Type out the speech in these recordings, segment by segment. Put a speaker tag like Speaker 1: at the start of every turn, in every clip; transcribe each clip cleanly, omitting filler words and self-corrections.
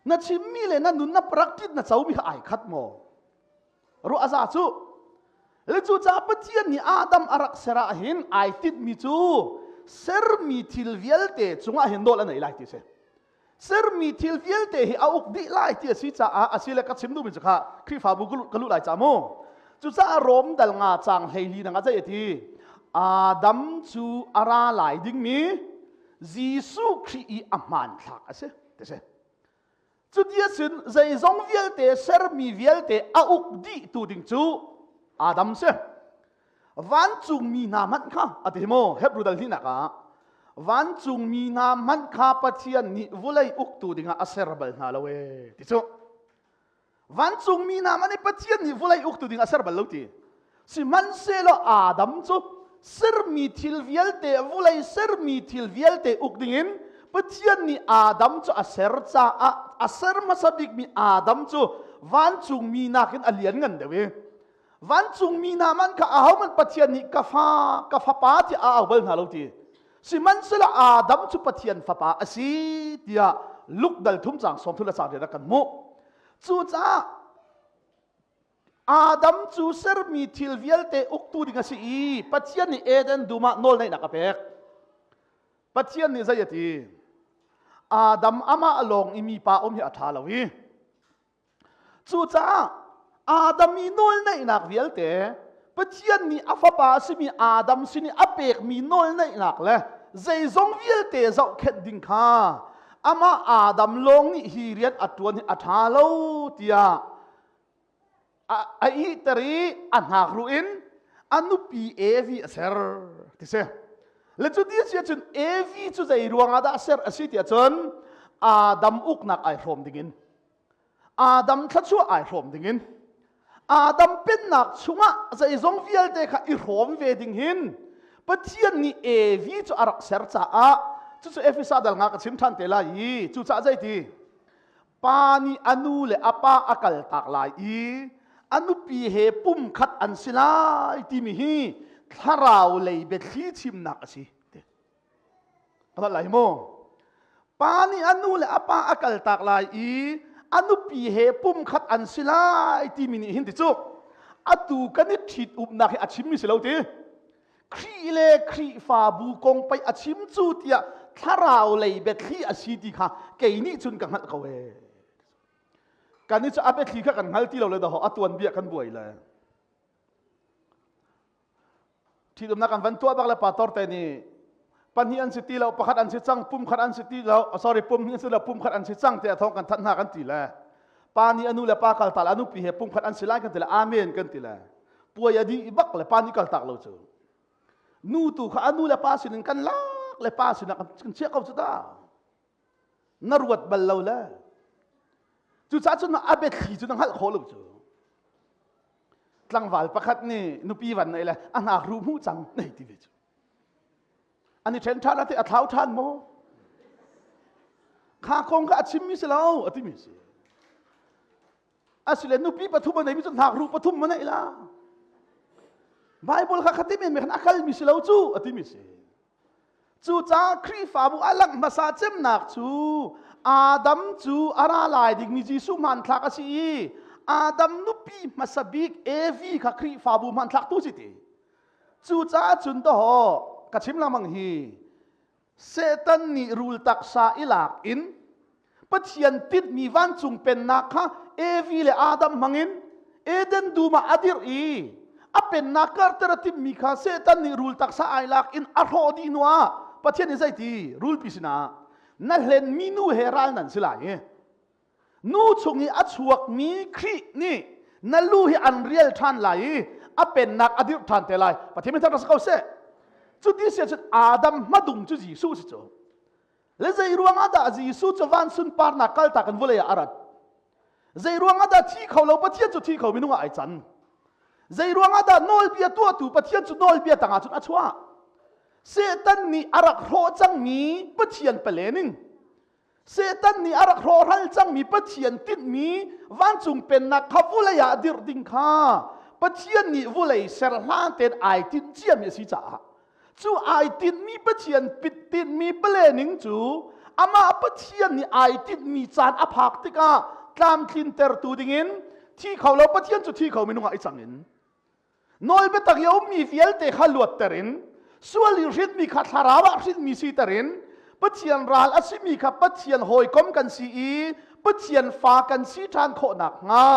Speaker 1: Na chimmi le na nun na practice na comi kha ai khat maw? Ruah a za cu. Le cucaah Pathian nih Adam a rak ser ah hin ai tinhmi cu sermi thil vialte cungah hin nawl a nei lai ti a si. Sermi thil vialte hi a uk dih lai ti a si caah a si le ka chim duhmi cu kha Khrihfabu ka luh lai ca mu. Cucaah Rom dal nga caang 14 nang ah zei a ti? Adam cu a ra lai dingmi Jesuh Khrih i a hmanthlak a si ti si. Cuti asin zeizong vialte sermi vialte a uk dih tu ding cu Adam si. Vancungmi hna hmanh kha a ti maw Hebrew dal hnihnak ah vancungmi hna hmanh kha Pathian nih vulei uktu dingah a ser bal hna lo ee ti cu. Vancungmi hna hmanh nih Pathian nih vawlei uktu ding a ser bal lo ti. Sihmanhsehlaw Adam cu sermi thil vialte, vawlei sermi thil vialte uk dingin Pathian nih Adam cu a ser caah a ser hmasa bikmi Adam cu vancungmi nakin a lian ngan deuh i vancungmi hna man kha ahohmanh Pathian nih ka fa ka fapa tiah a au bal hna lo ti. Sihmanhsehlaw Adam cu Pathian fapa a si tiah Luke dal thum caang sawm thul a caang rian a kan hmuh. Cucaah Adam cu sermi thil vialte uktu ding a si i Pathian nih Eden dum ah nawlneihnak a pek. Pathian nih zei a ti? Adam amah lawng i mipa um hi a ṭha lo i Cucaah Adam i nawlneihnak vialte Pathian nih a fapa a simi Adam sin i a pekmi nawlneihnak le zeizong vialte zohkhenh ding kha amah Adam lawng nih hi rian a ṭuan hi a ṭha lo tiah a ihter i a hnakruh in a nupi Evi a ser ti si. Le cu ti a si ahcun Evi cu zei ruangah dah ser a si tiah cun Adam uknak ai hrawm dingin Adam thluachuah ai hrawm dingin Adam pennak chungah zeizong vialte kha i hrawm ve ding hin Pathian nih Evi cu a rak ser caah cucu Efesa dal nga ka chim ṭhan te lai i cucaah zeiti pa nih a nu le a pa a kaltak lai i a nupi he pum khat an si lai timi hi thlarau lei biathli chimnak a si. Ka lai maw? Pa nih a nu le a pa a kaltak lai i a nupi he pumkhat an si lai timi nih hin ti cu atu kan i ṭhit umnak hi a chimmi si lo ti. Khrih le Khrihfabu kong pei a chim cu tiah thlarau lei biathli a si ti kha kei nih cun ka hngalh ko ee. Kan nih cu a biathli kha kan hngal ti lo le daho a tuanbia kan buai le. Ṭhitumnak kan van tuah bak le pastor te nih pahnih an si ti lo pakhat an si cang pum khat an si ti lo sorry pum hnih an si lo pum khat an si cang tiah thawng kan thanh hna kan ti le pa nih a nu le pa kaltal a nupi he pum khat an si lai kan ti le amen kan ti le puai a dih bak le pa nih kaltak lo cu nu tu kha a nu le pa sinin kan lak le pa sinah kan chiah ko cu ta na ruat bal lo le cucaah cun a biathli cu na hngalh khawh lo cu tlangval pakhat nih nupi van nei le a hnak ru hmuh cang nei ti ve cu an i ṭhen ṭhan ate a thlau ṭhan maw kha kong kha a chimmi si lo a timi si asile nupi pathum a neimi cu hnak ru pathum ma nei la Bible kha khati men me khan a kalmi si lo cu a timi si Cucaah Khrihfabu a langh hmasa cemnak cu Adam cu a ra lai dingmi Jesuh hmanthlak a si i Adam nupi hmasa bik Evi kha Khrihfabu hmanthlak tu si ti. Cucaah cun dawh ka chim lengmang hi Satan nih rul taksa i lak in Pathian tinhmi vancung pennak kha Evi le Adam hmangin Eden dum ah a dirh i a pennak karter a timhmi kha Satan nih rul taksa ai lak in a hrawh dih hnuah Pathian nih zeiti rulpi sinah na hlenmi nu he ral nan si lai i nu chung i a chuakmi Khrih nih na lu hi an rial ṭhan lai i a pennak a dirh ṭhan te lai Pathian min thang ko seh cuti si ahcun Adam hmadung cu Jesuh si cu Le zei ruangah dah Jesuh cu van sunparnak kaltak in vawlei ah a rat? Zei ruangah dah thi kho lo Pathian cu thi kho minung ah ai can? Zei ruangah dah nawlbia tuahtu Pathian cu nawlbia tangah cun a chuah? Satan nih a rak hrawh cangmi Pathian pale ning Satan nih a rak hrawhral cangmi Pathian tinhmi vancung pennak kha vulei ah dirh ding kha Pathian nih vulei ser hlan tein ai tinh ciami a si caah cu ai tinhmi Pathian tinhmi planning cu Amah Pathian nih ai tinhmi caan a phak tikah tlamtlintertu dingin thi kho lo Pathian cu thi kho minung ah i cang in nawl biatak i a ummi vialte kha luatter in sual i hrinmi kha thlarau ah hrinmi siter in Pathian ral a simi kha Pathian hawikom kan si i Pathian fa kan si ṭhan khawh nakhnga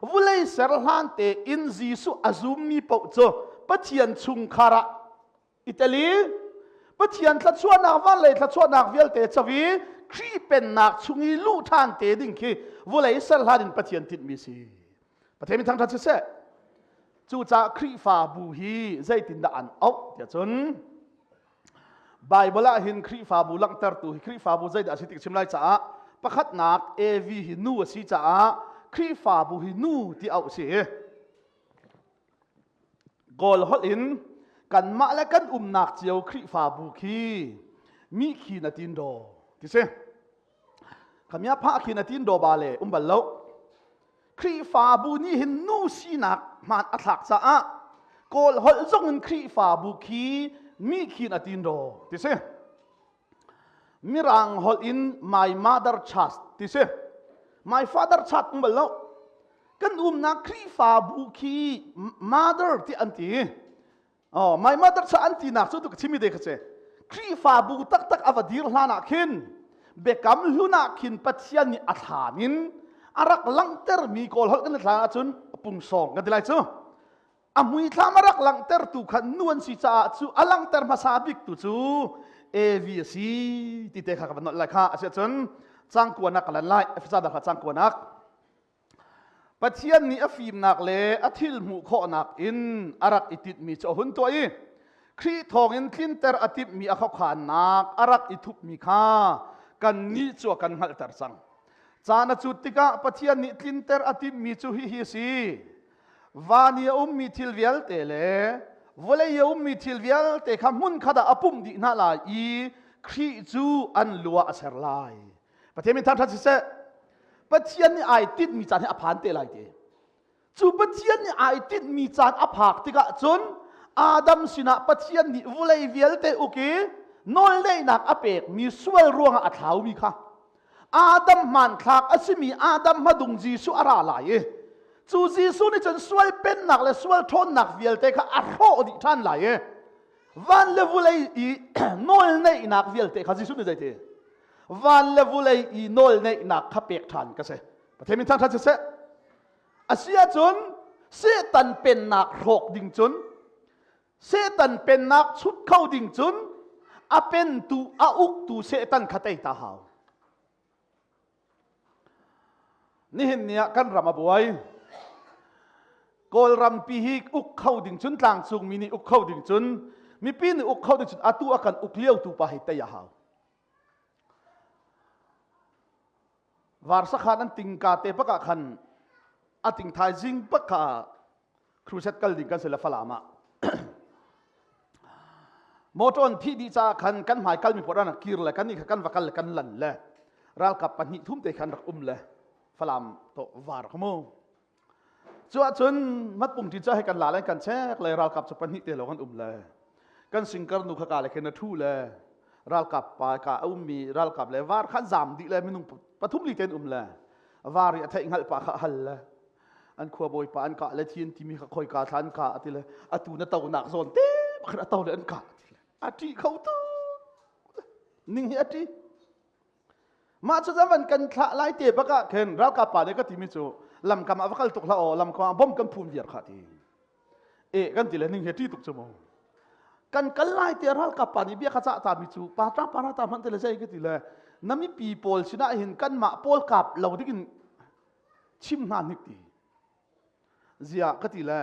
Speaker 1: vulei ser hlan tein Jesuh a zummi paoh cu Pathian chungkhar ah i tel i Pathian thluachuahnak van lei thluachuahnak vialte cawi Khrih pennak chung i luh ṭhan te ding khi vulei ser hlan in Pathian tinhmi si. Pathian min thangṭhat siseh. Cucaah Khrihfabu hi zeitindah an auh tiah cun Baibal ah hin Khrihfabu langhtertu hi Khrihfabu zeidah a si ti ka chim lai caah pakhatnak AV hi nu a si caah Khrihfabu hi nu ti auh a si. Kawl holh in kanmah le kan umnak cio Khrihfabu khi mi khi na tin daw ti si. Khamia phah khi na tin daw ba le um bal lo. Khrihfabu nih hin nu sinak hmaan a thlak caah Kawl holh zong in Khrihfabu khi mi khin a tin ro ti si. Mirang holh in my mother church ti si. My father church um bal lo. Kan umnak Khrihfabu khi mother ti an ti. Oh, my mother cha an tinak cu tu ka chimi de kha che. Khrihfabu taktak a va dir hlan ah khin biakam hlun ah khin Pathian nih a thlam in a rak langhtermi kawl holh kan thla ahcun pungsawng kan ti lai cu. A muithlam a rak langhtertu kha nu an si caah cu a langhter hmasa bik tu cu Evi a si ti te kha ka van nolh lai kha a si ahcun cangkuanak ka lan lai Efesa dah kha cangkuanak Pathian nih a fimnak le a thil hmuh khawhnak in a rak i tinhmi cu a hun tuah i Khrih thawngin tlinter a timhmi a khuakhannak a rak i thupmi kha kannih cu a kan hngalhter cang. Caan a cut tikah Pathian nih tlinter a timhmi cu hihi a si. Van i a ummi thil vialte le vawlei i a ummi thil vialte kha hmunkhat ah a pumh dih hna lai i Khrih cu an lu ah a ser lai. Pathian min thangṭhat siseh. Pathian nih ai tinhmi caan hi a phan te lai ti. Cu Pathian nih ai tinhmi caan a phak tikah cun Adam sinah Pathian nih vawlei vialte uk i nawlneihnak a pekmi sual ruangah a thlaumi kha Adam hmanthlak a simi Adam hmadung Jesuh a ra lai i cu Jesuh nih cun sual pennak le sual ṭhawnnak vialte kha a hrawh dih ṭhan lai i van le vulei i nawlneihnak vialte kha Jesuh nih zeiti van le vulei i nawlneihnak kha pek ṭhan ka si Pathian min thangṭhat siseh a si ahcun Satan pennak hrawk ding cun Satan pennak chut kho ding cun a pentu a uktu Satan kha tei ta hau Nihin ni ah kan ram a buai. Kawlrampi hi uk kho ding cun tlangcungmi nih uk kho ding cun mipi nih uk kho ding cun atu a kan uk lio tu pa hi tei a hau. Varsakhan an tingka te bak ah khan a ting thaizing bak kha crusade kal ding kan si le Falam ah motor an phih dih caah khan kan hmai kalmi pawl an kir le kan nih kha kan va kal le kan lan le ralkap pahnih thum te khan rak um le Falam to var kha mu cu ahcun matpung ṭi ca he kan la le kan chek le ralkap cu pahnih te lawng an um le kan singkar nu kha ka le khin a ṭhu le ralkap pa ka a ummi ralkap le var khan zam dih le minung pathum li ten um le var i a theih hngalh pa kha hal le an khua bawipa an kah le thi an timi kha khoika thla an kah ati le atu na tonak zawn te pakhat a to le an kah ati le a ṭih kho tu ning hi a ṭih mah cu van kan thlah lai te bak ah khin ralkap pa nih ka timi cu lamkam ah va kal tuk hlah aw lamkam ah bom kan phum viar kha ti e kan ti le ning hi ṭih tuk cu mu kan kal lai te ralkap pa nih bia ka cah ta mi cu pa ta pa ta hmanh te le zei ka ti le na mipi pawl sinah hin kanmah pawl kap lo dingin chim hna hnik ti zia ka ti le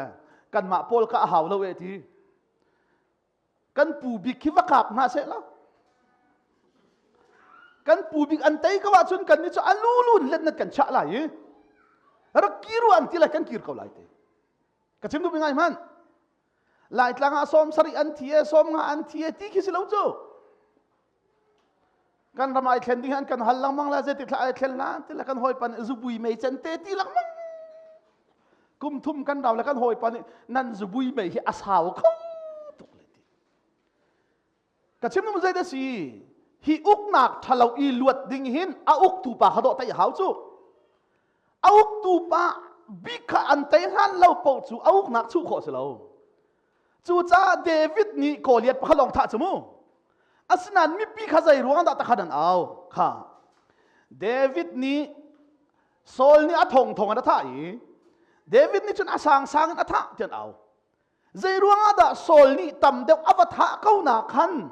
Speaker 1: kanmah pawl ka a hau lo e ti kan pu bik khi va kap hna seh la kan pu bik an tei ko ahcun kan nih cu a lulun let nat kan chah lai i rak kir an ti lai kan kir ko lai te ka chim duh mi ngai hmanh laitlang ah sawm sarih an thi e sawm nga an thi e ti khi si lo cu Kan ram ai thlen ding an kan hal lengmang la zeitik thla ai thlen la ti le kan hawipa nih zubui mei cen te ti lengmang. Kum thum kan rau le kan hawipa nih nan zubui mei hi a sau kho tuk le ti. Ka chim num zei da si. Hi uknak ṭhalo i luat ding hin a uktu pa kha dawh tei a hau cu. A uktu pa bik kha an tei hlan lo paoh cu a uknak chuh khawh si lo. Cucaah David nih Goliath pakhat lawng thah cu mu. Asinain mipi kha zei ruang dah takhan an au kha. David nih Saul nih a thongthong in a thah i David nih cun a sangsang in a thah ti an au. Zei ruangah dah Saul nih tam deuh a va thah ko na khan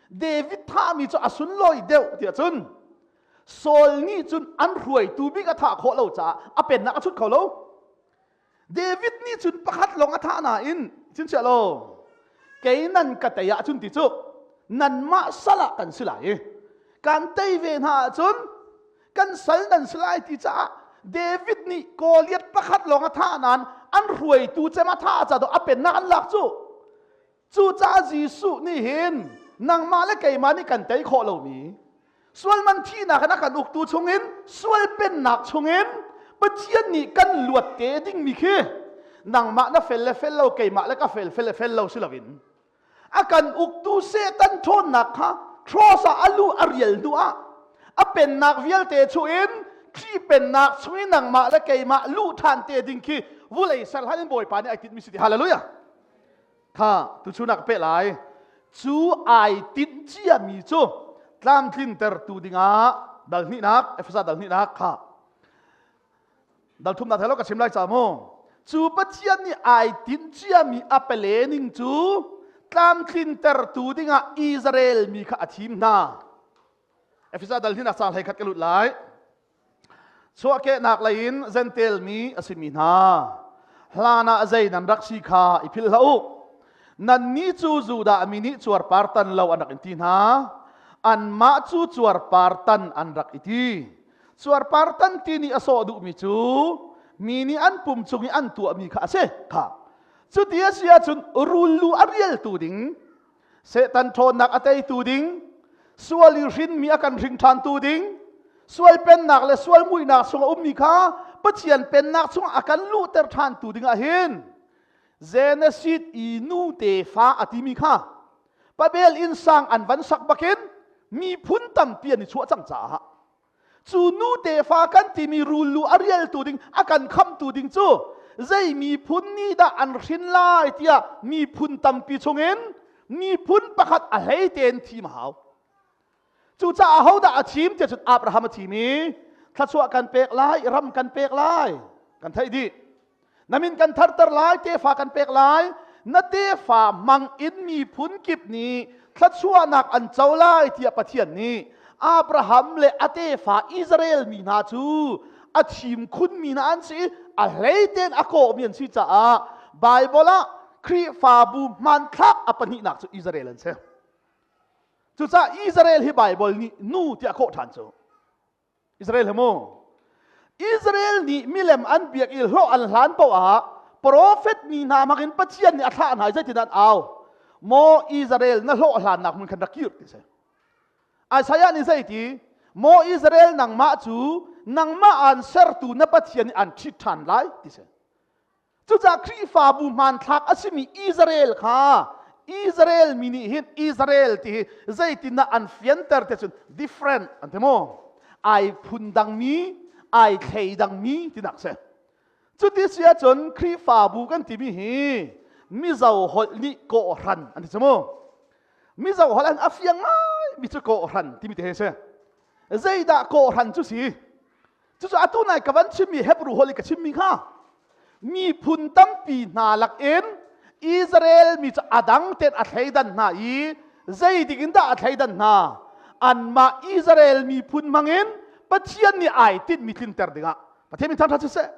Speaker 1: David thahmi cu a sunlawi deuh tiah cun Saul nih cun an hruaitu bik a thah khawh lo caah a pennak a chut kho lo. David nih cun pakhat lawng a thah nain chinchiah law kei nan ka tei ahcun ti cu nanmah sal ah kan si lai i kan tei ve hna ahcun kan sal nan si lai ti caah David nih Goliath pakhat lawng a thah nain an hruaitu cem a thah caah a pennak an lak cu. Cucaah Jesuh nih hin nangmah le keimah nih kan tei khawh lomi sual man thihnak in a kan uktu chungin sual pennak chungin Pathian nih kan luat te dingmi khi nangmah na fel le fel lo keimah le ka fel fel le fel lo si loin a kan uktu Satan ṭhawnnak kha cross ah a lu a rial hnu ah a pennak vialte chuin Khrih pennak chungin nangmah le keimah luh ṭhan te ding khi vulei ser hlan in Bawipa nih ai tinhmi si ti. Hallelujah! Kha tuchun ah ka peh lai. Cu ai tinh ciami cu tlamtlintertu dingah dal hnihnak Efesa dal hnihnak kha dal thumnak thelo ka chim lai ca mu. Cu Pathian nih ai tinh ciami a pele ning cu tlamtlintertu dingah Israel mi kha a thim hna. Efesa dal hnihnak sang hlei khat ka lut lai. Chuahkehnak lei in Jentail mi a simi hna, hlan ah zei nan rak si kha i philh hlah u. Nannih cu Judah mi nih cuarpar tan lo an rak in ti hna. Anmah cu cuarpar tan an rak i ti. Cuarpar tan ti nih a sawh duhmi cu mi nih an pum cung i an tuahmi kha a si. Kha. Cuti a si ahcun rul lu a rialtu ding Satan ṭhawnnak a teitu ding, sual i hrinmi a kan hring ṭhantu ding, sual pennak le sual muihnak chung a ummi kha Pathian pennak chung a kan luhter ṭhantu ding ah hin Genesis i nu tefa a timi kha Babel inn sang an van sak bakin miphun tampi an i chuah cang caah Cu nu tefa kan timi rul lu a rialtu ding, a kan khamtu ding cu zei miphun nih dah an hrin lai tiah miphun tampi chungin miphun pakhat a hlei tein thim a hau. Cucaah hodah a thim tiah cun Abraham a thim i thluachuah kan pek lai, ram kan pek lai, kan theih dih. Na min kan tharter lai, tefa kan pek lai. Na tefa mang in miphun kip nih thluachuahnak an co lai tiah Pathian nih Abraham le a tefa Israel mi hna cu a thim khunmi hna an si i a hlei tein a kawhmi an si caah Baibal ah Khrihfabu hmanthlak a pahnihnak cu Israel an si. Cucaah Israel hi Baibal nih nu tiah kawh ṭhan cu. Israel he mu Israel nih milem an biak i hlawh an hlan paoh ah profet mi hna hmangin Pathian nih a thlah hna i zeitin an au maw Israel na hlawh hlannak hmun khan rak kir ti si Isaiah nih zeiti maw Israel nangmah cu nangmah aan sertu na Pathian nih an ṭhit ṭhan lai ti si Cucaah Khrihfabu hmanthlak a simi Israel kha Israel mi nih hin Israel ti hi zeitindah an fianter te cun different an ti mu. Ai phun dangmi, ai thlei dangmi tinak si. Cuti si ahcun Khrihfabu kan timi hi Mizo holh nih kawhhran an ti cu mu. Mizo holh an a fiang ngai mi cu kawhhran timi te hi si. Zeidah kawhhran cu si? Cucu atu nai ka van chimmi Hebrew holh i ka chimmi kha miphun tampi hna lakin Israel mi cu a dang tein a thleidan hna i zeitik in dah a thleidan hna? Anmah Israel miphun hmangin Pathian nih ai tinhmi tlinter dingah Pathian min thangṭhat siseh.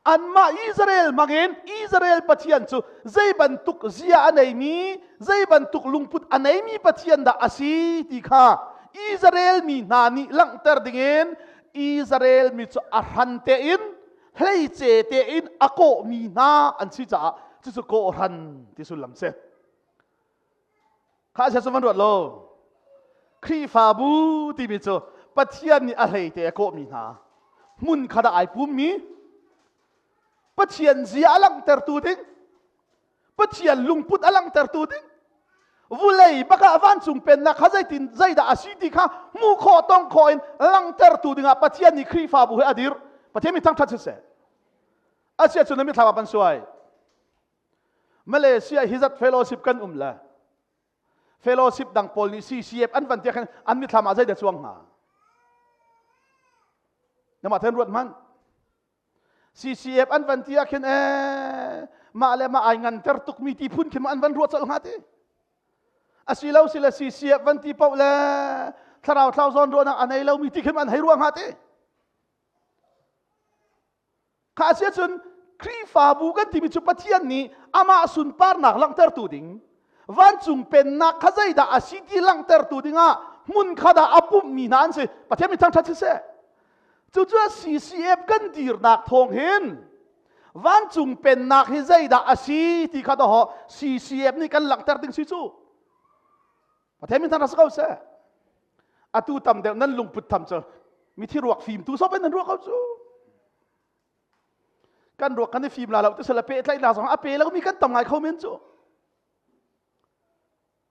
Speaker 1: Anmah Israel hmangin Israel Pathian cu zei bantuk zia a neimi, zei bantuk lungput a neimi Pathian dah a si ti kha Israel mi hna nih langhter dingin Israel mi cu a hran tein hleice tein a kawhmi hna an si caah cucu kawhhran ti sullam si. Kha sia cu van ruat lo. Khrihfabu timi cu Pathian nih a hlei te a kawhmi hna hmun khat ah ai pummi Pathian zia a langhtertu ding Pathian lungput a langhtertu ding. Vulei bakah vancung pennak kha zeitin zeidah a si ti kha hmuh khawh tong khawh in langhtertu dingah Pathian nih Khrihfabu he a dir. Pathian mi thangṭhat siseh. Asiah cun na mithlam ah ban suai. Malaysia hizat fellowship kan um le fellowship dang pawl nih CCF an van tiah khan an mithlam ah zeidah cuang hnga? Namah then ruat hmanh. CCF an van ti ah khin ee mah le mah ai nganter tukmi ti phun khin an van ruah colh hnga ti. Asilo sile CCF van ti paoh le thlarau thlau zawn ruahnak a nei lomi ti khin an hei ruah hnga ti. Kha sia cun Khrihfabu kan timi cu Pathian nih amah sunparnak langhtertu ding vancung pennak kha zeidah a si ti langhtertu dingah hmun kha dah a pumhmi hna an si. Pathian mi thangṭhat siseh. Cucu CCF kan dirnak thawng hin vancung pennak hi zeidah a si ti kha dawh CCF nih kan langhter ding si cu. Pathian min thangṭhat si ko seh. Atu tam deuh nan lungput tham cu mithi ruak fim tu sop in nan ruah ko cu. Kan ruak kan i fim la lo ti sala pehtlaihnak zong a pe lomi kan tam ngai kho men cu.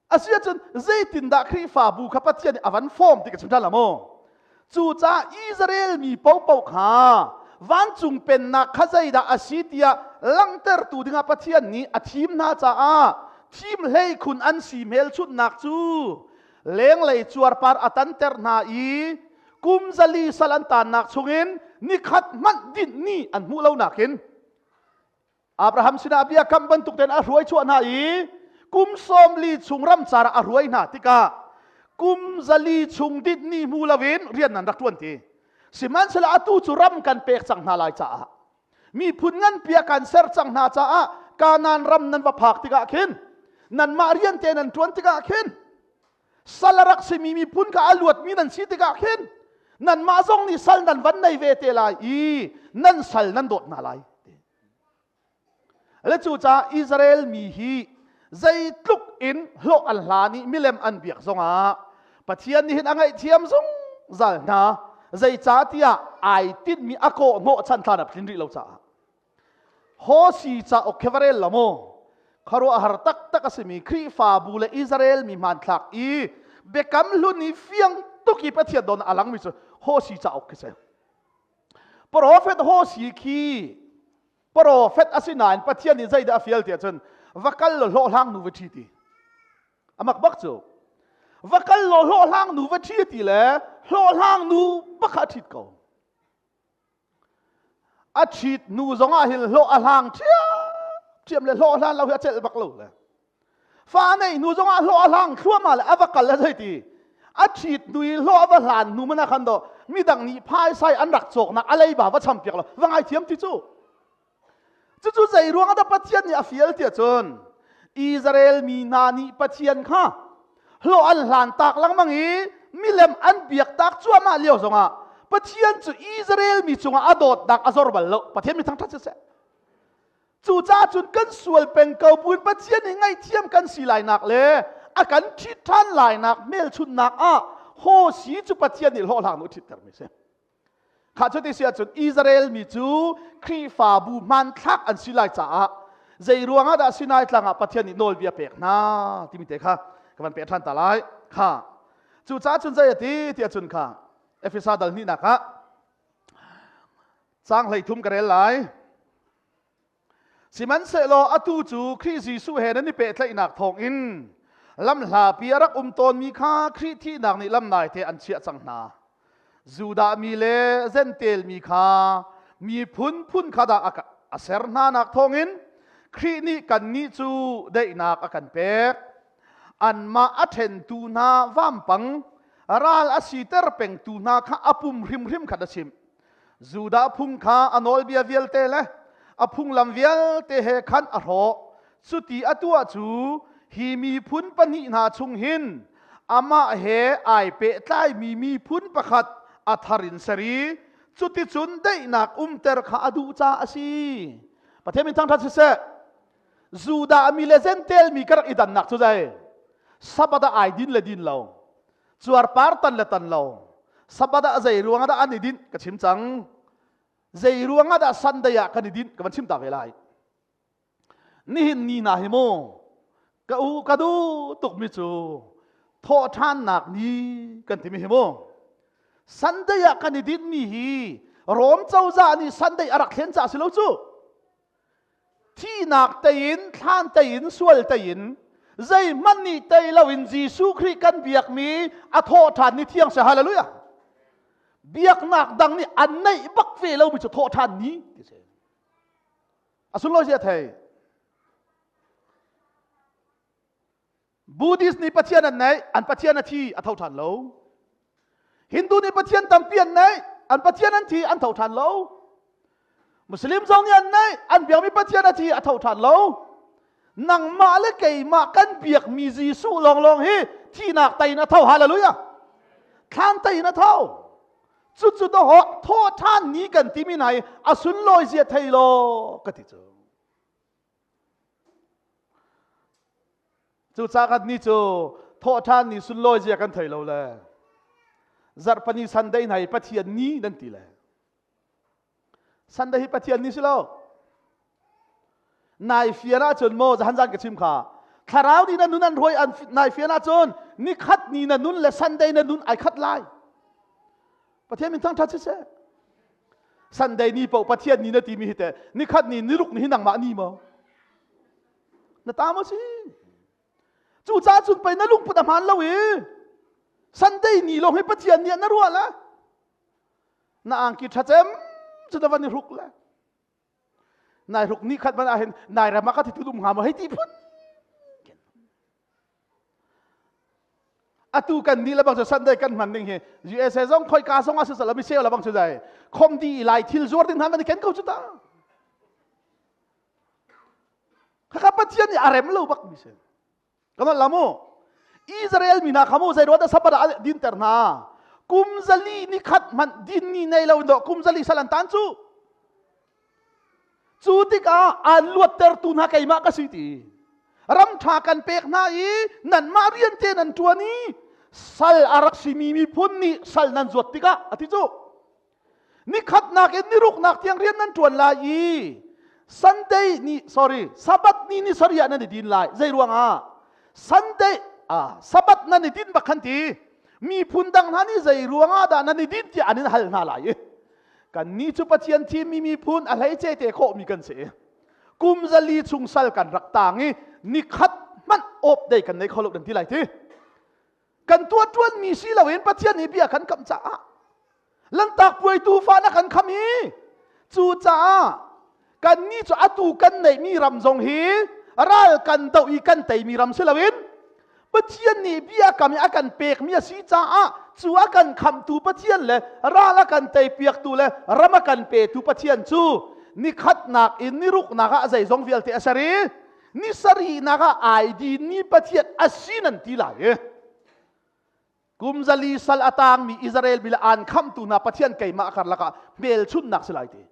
Speaker 1: Asiahcun zeitindah Khrihfabu kha Pathian nih a van form ti ka chim ṭhan la maw? Cucaah Israel mi paohpaoh kha vancung pennak kha zeidah a si tiah langhtertu dingah Pathian nih a thim hna caah thim hleikhun an si hmelchunhnak cu lenglei cuarpar a tanter hna i kum zali sal an tannak chungin nikhat hmanh dinh ni an hmuh lo nakin Abraham sinah bia kam bantuk tein a hruai chuah hna i kum 40 chung ramcar ah a hruai hna tikah kum 400 chung dit ni hmu loin rian nan rak ṭuan ti. Sihmanhsehlaw atu cu ram kan pek cang hna lai caah miphun nganpi ah kan ser cang hna caah Kanaan ram nan va phak tikah khin nanmah rian te nan ṭuan tikah khin sal a rak simi miphun kha a luatmi nan si tikah khin nanmah zong nih sal nan van nei ve te lai i nan sal nan dawt hna lai. Le cucaah Israel mi hi zeitluk in hlawh an hlan i milem an biak zongah Pathian nih hin a ngaihthiam zungzal hna zeicahtiah ai tinhmi a kawh hnawh chan thlan a tlin rih lo caah Hosi cauk khi va rel lo mu khuaruahhar taktak a simi Khrihfabu le Israel mi hmanthlak i biakam hlun i fiang tuk i Pathian don a langmi cu Hosi cauk khi si Profet Hosi khi profet a si nain Pathian nih zeidah a fial tiah cun va kal law hlawhhlang nu va ṭhi ti. Amak bak cu. Va kal law hlawhhlang nu va ṭhi ti le hlawhhlang nu bak kha a ṭhit ko. A ṭhit nu zong ah hin hlawh a hlang ṭhiamṭhiam le hlawh hlan lo hi a celh bak lo le. Fa nei hnu zongah hlawh a hlang thluahmah le a va kal le zeiti a ṭhit hnu i hlawh a va hlan hnu mana khan do midang nih phaisai an rak cawknak a leiba va cham piak lo va ngaithiam ti cu cucu zei ruang dah Pathian nih a fial tiah cun Israel mi hna nih Pathian kha hlawh an hlan tak lengmang i milem an biak tak cuahmah lio zongah Pathian cu Israel mi cungah a dawtnak a zor bal lo Pathian mi thangṭhat siseh Cucaah cun kan sual peng ko buin Pathian nih ngaihthiam kan si lainak le a kan ṭhit ṭhan lainak hmelchunhnak ah haw si cu Pathian nih hlawhhlang nu ṭhittermi a si. Kha cu ti si ahcun Israel mi cu Khrihfabu hmanthlak an si lai caah zei ruangah dah Sinai tlang ah Pathian nih nawlbia pek hna timi te kha ka van peh ṭhan ta lai. Kha cucaah cun zei a ti ti ahcun kha Efesa dal hnihnak ah Caang 13 ka rel lai. Sihmanhsehlaw atu cu Khrih Jesuh he nan i pehtlaihnak thawngin lamhlapi a rak um tawnmi kha Khrih thihnak nih lamnai te an chiah cang hna. Judah mi le Zentel mi kha miphun phun kha dah a ser hnanak thawngin Khrih nih kannih cu daihnak a kan pek. Anmah a ṭhentu hna vampang ral a siter pengtu hna kha a pum hrimhrim khan a chimh. Judah phung kha a nawlbia vialte le a phunglam vialte he khan a hrawh. Cuti a tuah cu hi miphun pahnih hna chung hin amah he ai pehtlaimi miphun pakhat a thar in ser i cuticun daihnak umter kha a duh caah a si. Pathian min thangṭhat siseh. Judah mi le Jentail mi ka rak i dannak cu zei? Sabbath ah ai din le din lo. Cuarpar tan le tan lo. Sabbath ah zei ruangah dah an i dinh ka chim cang. Zei ruangah dah Sunday ah kan i dinh ka van chim ta ve lai. Nihin ni na hi mu. Ka u ka duh tukmi cu thawhṭhannak ni kan timi hi mu. Sunday ah kan i dinhmi hi Rom cozah nih Sunday a rak thlen caah si lo cu. Thihnak tei in, thlan tei in, sual tei in, zeihmanh nih tei loin Jesuh Khrih kan biakmi a thawhṭhan ni thiang si hallelujah. Biaknak dang nih an neih bak ve lomi cu thawhṭhan ni ti si. A sunlawi zia thei. Buddhist nih Pathian an neih, an Pathian a thi, a tho ṭhan lo. Hindu nih Pathian tampi an neih, an Pathian an thi, an tho ṭhan lo. Muslim zong nih an neih, an biakmi Pathian a thi, a tho ṭhan lo. Nangmah le keimah kan biakmi Jesuh lawnglawng hi thihnak tei in a tho. Hallelujah! Thlan tei in a tho. Cucu dawh thawh ṭhan ni kan timi hna hi a sunlawi zia thei law ka ti cu. Cucaah kan ni cu thawhṭhan ni sunlawi zia kan thei lo le zarhpani Sunday hna hi Pathian ni nan ti le Sunday hi Pathian ni si lo nai fian ahcun maw zahan zan ka chim kha thlarau nih na nun an hruai an nai fian ahcun nikhat ni na nun le Sunday na nun ai khat lai Pathian min thangṭhat siseh Sunday ni paoh Pathian ni na timi hi teh nikhat ni niruk ni hi nangmah ni maw na ta maw si cucaah cun pei na lungput a hmaan lo i Sunday ni lawng hi Pathian ni ah na ruah le na angki ṭha cem cu na van i hruk le nai hruk ni khat man ah hin nai ram ah ka thi um hnga maw hei ti phun Atu kan nih lebang cu Sunday kan hman ding hi USA zong khoika zong ah sisal mi sel lebang cu zai khom di lai thil zuar ding hna man ken ko cu ta. Khaka Pathian nih a rem lo bak mi si. Kan lamu Israel mi hna khamu zei ruat sabbath ah din ter hna. Kum zali ni khat hmanh din ni nei lo do kum zali sal an tan cu. Cu tikah aan luattertu hna keimah ka si ti. Ram ṭha kan pek hna i nanmah rian te nan ṭuan i sal a rak simi miphun nih sal nan zuat tikah a ti cu. Nikhatnak in niruknak tiang rian nan ṭuan lai i Sunday ni sorry Sabbath ni ni sarih ah nan i din lai. Zei ruangah? Sunday ah Sabbath nan i din bak khan ti. Miphun dang hna nih zei ruangah dah nan i din tiah an in hal hna lai i Kannih cu Pathian thimmi miphun a hleice te khawhmi kan si. Kum 400 chung sal kan rak tang i nikhat hmanh awp dei kan nei kho lo dan ti lai ti. Kan tuah ṭuanmi si loin Pathian nih bia kan kamh caah lantak puaitu fa na kan kham i cucaah kannih cu atu kan neihmi ram zong hi ral kan doh i kan teimi ram si loin Pathian nih bia kam i a kan pekmi a si caah cu a kan khamtu Pathian le ral a kan teipiaktu le ram a kan petu Pathian cu nikhatnak in niruknak ah zeizong vialte a ser i ni sarihnak ah ai dinmi Pathian a si nan ti lai i kum 400 sal a tangmi Israel mi le aan khamtu hna Pathian keimah karlak ah hmelchunhnak si lai ti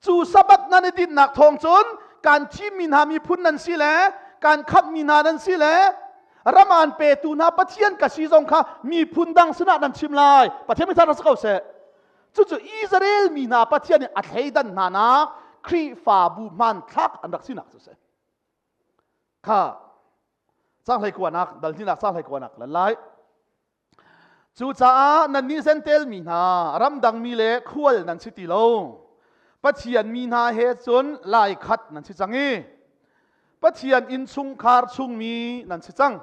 Speaker 1: Cu Sabbath nan i dinhnak thawng cun kan thimmi hna miphun nan si le kan khamhmi hna nan si le ram aan petu hna Pathian ka si zong kha miphun dang sinah nan chim lai. Pathian mi rak si ko seh. Cucu Israel mi hna Pathian nih a thleidan hna nak Khrihfabu hmanthlak an rak sinak cu si. Kha cang hlei kuanak dal hninak cang hlei kuanak lan lai. Cucaah nannih Jentail mi hna, ramdangmi le khual nan si ti lo. Pathian mi hna he cun laikhat nan si cang i Pathian innchungkhar chungmi nan si cang.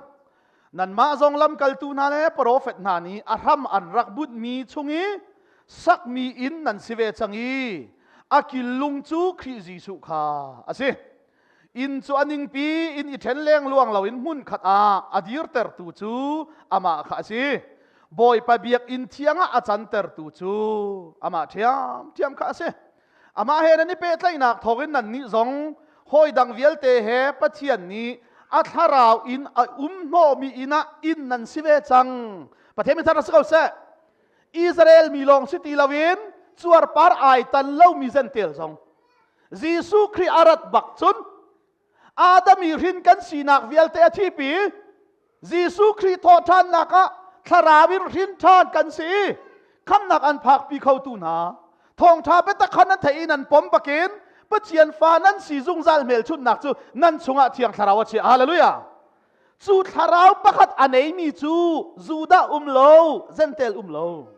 Speaker 1: Nanmah zong lamkaltu hna le profet hna nih a hram an rak bunhmi chung i sakmi inn nan si ve cang i a killung cu Khrih Jesuh kha a si. Inn cu a ningpi in i ṭhen lengluang loin hmunkhat ah a dirtertu cu amah kha a si. Bawipa biakinn thiang ah a cantertu cu amah ṭhiamṭhiam kha a si. Amah he nan i pehtlaihnak thawngin nannih zong hawi dang vialte he Pathian nih a thlarau in a um hnawhmi inn ah inn nan si ve cang. Pathian mi thar si ko seh. Israel mi lawng si ti loin cuarpar ai tan lomi Jentail zong Jesuh Khrih a rat bak cun Adam i hrin kan sinak vialte a thipi. Jesuh Khrih thawhṭhannak ah thlarau in hrin ṭhan kan si i khamnak an phakpi khotu hna thawngṭha biatak kha nan theih i nan pom bakin Pathian fa nan si zungzal hmelchunhnak cu nan chungah Thiang Thlarau a chiah. Hallelujah! Cu thlarau pakhat a neimi cu Judah um lo, Gentile um lo.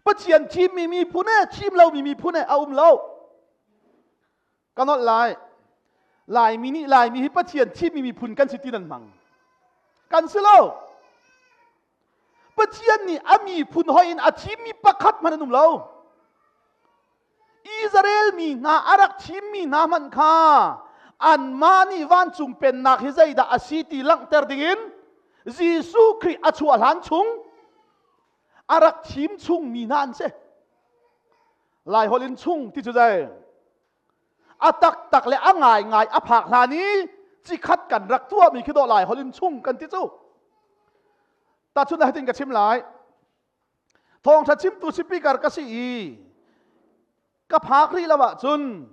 Speaker 1: Pathian thimmi miphun he thim lomi miphun he a um lo. Ka nolh lai. Laimi nih Laimi hi Pathian thimmi miphun kan si ti nan hmang. Kan si lo. Pathian nih a miphun hoi in a thimmi pakhat hmanh an um lo. Israel mi hna a rak thimmi hna hmanh kha anmah nih vancung pennak hi zeidah a si ti langhter dingin Jesuh Khrih a chuah hlan chung a rak thim chungmi hna an si. Lai holh in chung ti cu zei? A taktak le a ngaingai a phak hlan i cikhat kan rak tuahmi khi dawh lai holh in chung kan ti cu. Tahchun hitin ka chim lai. Thawngṭha chimtu speaker ka si i ka phak rih lo ahcun